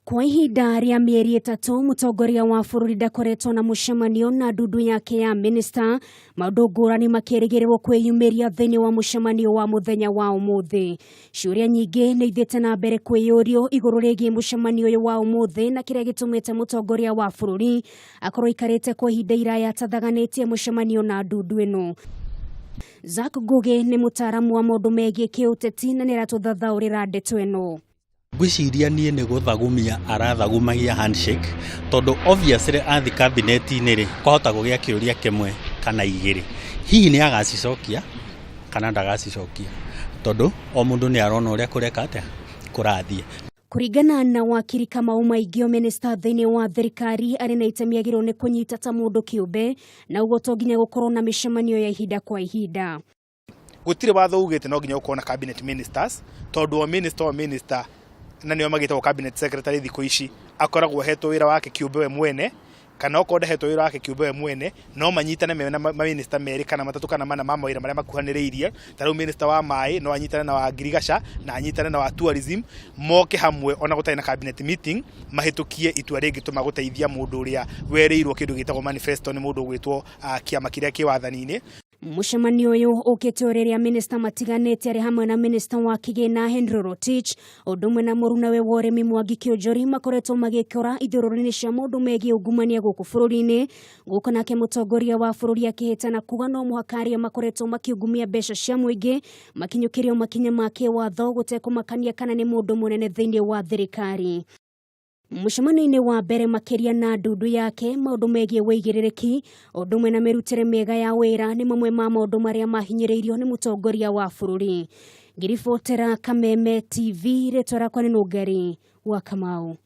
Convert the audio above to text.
Kwa ihinda rĩa mĩeri 3 mũtongoria wa bũrũri ndakoretwo na mũcemanio na ndundu yake ya minista, maũndũ ngũrani makĩrĩgĩrĩrwo kwĩyumĩria thĩinĩ wa mũcemanio wa mũthenya wa ũmũthĩ. Ciũria nyingĩ nĩ ithiĩte na mbere kwĩyũrio igũrũ rĩgiĩ mũcemanio ũyũ wa ũmũthĩ na kĩrĩa gĩtũmĩte mũtongoria wa bũrũri akorwo aikarĩte kwa ihinda iraya atathaganĩtie mũcemanio na ndundu ĩno. Zack Ngugi nĩ mũtaaramu wa maũndũ megiĩ kĩũteti na nĩ aratũthathaũrĩra ndeto ĩno. Ngwĩciria niĩ nĩ gũthagumia arathagumagia handshake, tondũ obviously athi kabineti-inĩ rĩ, kwahota kũgĩa kĩũria kĩmwe kana igĩrĩ, hihi nĩ agacicokia kana ndagacicokia, tondũ o mũndũ nĩ arona ũrĩa kũreka atĩa kũrathiĩ. Kũringana na wakiri Kamau Maingĩ, minista thĩinĩ wa thirikari arĩ na itemi agĩrĩirwo nĩ kũnyita ta mũndũ kĩũmbe, na ũguo to nginya gũkorwo na mĩcemanio ya ihinda kwa ihinda. Gũtirĩ watho ugĩte no nginya gũkorwo na cabinet ministers, tondũ o minister o minister, na nĩo magĩtagwo cabinet secretary thikũ ici, akoragwo ahetwo wĩra wake kĩũmbe we mwene, kana okorwo ndahetwo wĩra wake kĩũmbe we mwene, no manyitane mena maminista merĩ kana matatũ kana mana ma mawĩra marĩa makuhanĩrĩirie. Ta rĩu minister wa maĩ no anyitane na wa ngirigaca na anyitane na wa tourism, moke hamwe ona gũtarĩ na cabinet meeting, mahĩtũkie itua rĩngĩtũma gũteithia mũndũ ũrĩa werĩirwo kĩndũ gĩtagwo manifesto nĩ mũndũ ũgwĩtwo kĩama kĩrĩa kĩ wathani-inĩ. Mũcemanio ũyũ ũkĩte o rĩrĩa minista matiganĩte arĩ hamwe na minista wa kĩgĩna Henry Rotich, ũndũ ũmwe na mũrunawe wa ũrĩmi Mwangi Kĩonjori, makoretwo magĩkora ithũrũrũ-inĩ cia maũndũ megiĩ ungumania gũkũ bũrũri-inĩ. Gũkũ nake mũtongoria wa bũrũri akĩhĩtana kuga no mũhaka arĩa makoretwo makiungumia mbeca cia mũingĩ makinyũkĩrio makinya ma kĩwatho gũtekũmakania kana nĩ mũndũ mũnene thĩinĩ wa thirikari. Mũcemanio-inĩ wa mbere makĩria na ndundu yake, maũndũ megiĩ wĩigĩrĩrĩki ũndũ ũmwe na mĩrutĩre mĩega ya wĩra nĩ mamwe ma maũndũ marĩa mahinyĩrĩirio nĩ mũtongoria wa bũrũri. Ngĩribotera Kameme TV, rĩtwa rĩakwa nĩ Nũngari wa Kamau.